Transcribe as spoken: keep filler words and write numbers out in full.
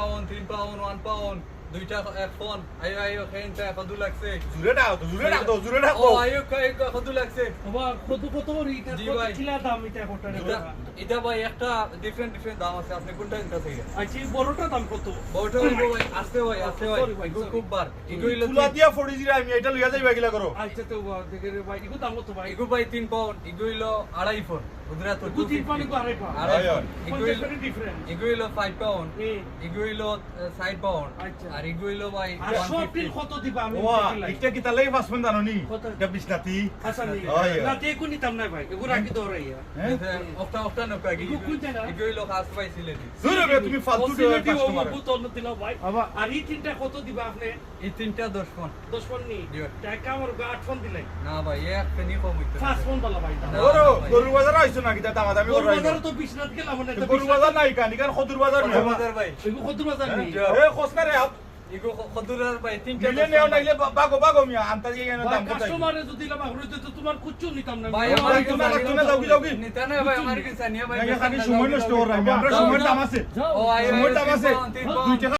পাউন্ড, তিন pound, one pound, দুইটা এক পাউন্ড। আইও, আইও, খেইন চা, কত লাগছে? জুরে ডাক তো, জুরে ডাক তো, জুরে ডাক ও, তো। আইও, কয়, কত লাগছে? বাবা, কত, কত করি? ইটা জি কত ভাই। কিলা দাম ইটা কটার? এটা, এটা ভাই একটা ডিফারেন্ট ডিফারেন্ট দাম আছে, আপনি কোনটা নিতে চাইবেন? আচ্ছা, এই বড়টা দাম কত? বড়টা হইব ভাই, আস্তে ভাই, আস্তে ভাই, Sorry ভাই, এগু sorry। খুব বার। এগু হইলো তুলা দিয়া ফড়ি জিরা আমি এটা লইয়া যাইবা কিলা করো। আচ্ছা, তো বাবা, দেখে রে ভাই, এগু দাম কত ভাই? এগু ভাই তিন পাউন্ড, এগু হইলো আড়াই পাউন্ড। ওদের তো এগু তিন পাউন্ড, এগু আড়াই পাউন্ড। আড়াই হয়, পাউন্ড। হয়। এগু পঞ্চাশ হইলো, টাকা ডিফারেন্স। এগু হইলো ফাইভ পাউন্ড, হুম। এগু হইলো আহ, সাইড পাউন্ড, আচ্ছা। আর এগু হইলো ভাই আর ওয়ান সব ফিফটি। দিন কত দিবা আমি ওয়া, দেখি লাই। এটা কি তাহলে পাঁচ পাউন্ড জানো নি? কত? এটা বিশ নাতি। আচ্ছা, নি। হয়, হয়। না, তে এগু নিতাম না ভাই, এগু রাখি দৌড়াইয়া। হ্যাঁ? এটা অক্টা অক্টা নৌকা কি? এগু কোন জায়গা? এগু হইলো খাস পাইছিলে। জুরে বে, তুমি ফালতু অসিলেটি কাস্টমার। অবু তো দিলাও ভাই। বাবা। আর এই তিনটা কত দিবা আপনি? এই তিনটা দশ পাউন্ড। দশ পাউন্ড নি? জি ভাই। টাকা আমার গো আট পাউন্ড দিলাই। না ভাই, এক পেনি কম হইতো না। পাঁচ পাউন্ড বালা ভাই। না, ওরো, না ভাই। গরুর বাজার আইছো নাকি? তা দামাদামি গরু করাই। বাজারও তো বিশ নাত গেলাম, মানে, তো গরুর বাজার নাই কানি, কারণ কদুর বাজার কত নেই। বাজার ভাই? এগু কত বাজার নি? জি। এ, খোঁজ না রে, আপ। এগু ক-, কত বাজার ভাই? তিনটা মিলে দশ নেও পাউন্ড। নাইলে বা-, বাগো, বাগো মিয়া, আনতে গিয়ে এনে ভাই, দাম কোথায়? কাস্টমারে যদি ইলা বাগরে দিত, তোমার কুচ্ছু নিতাম না। ভাই, ভাই, আমার ভাই, কিন্তু তোমার জানি কাস্টমার না। যাও কি, যাও কি? নিতা না ভাই, আমার কিন্তু জানি না ভাই, না, বেচা খালি না, সময় যাও, নষ্ট যাও। করার, আমরা যাও, সময় যাও। দাম আছে। যাও। ও, আই, সময় আই, দাম তিন আছে। পাউন্ড, তিন পাউন্ড। দুই টাকা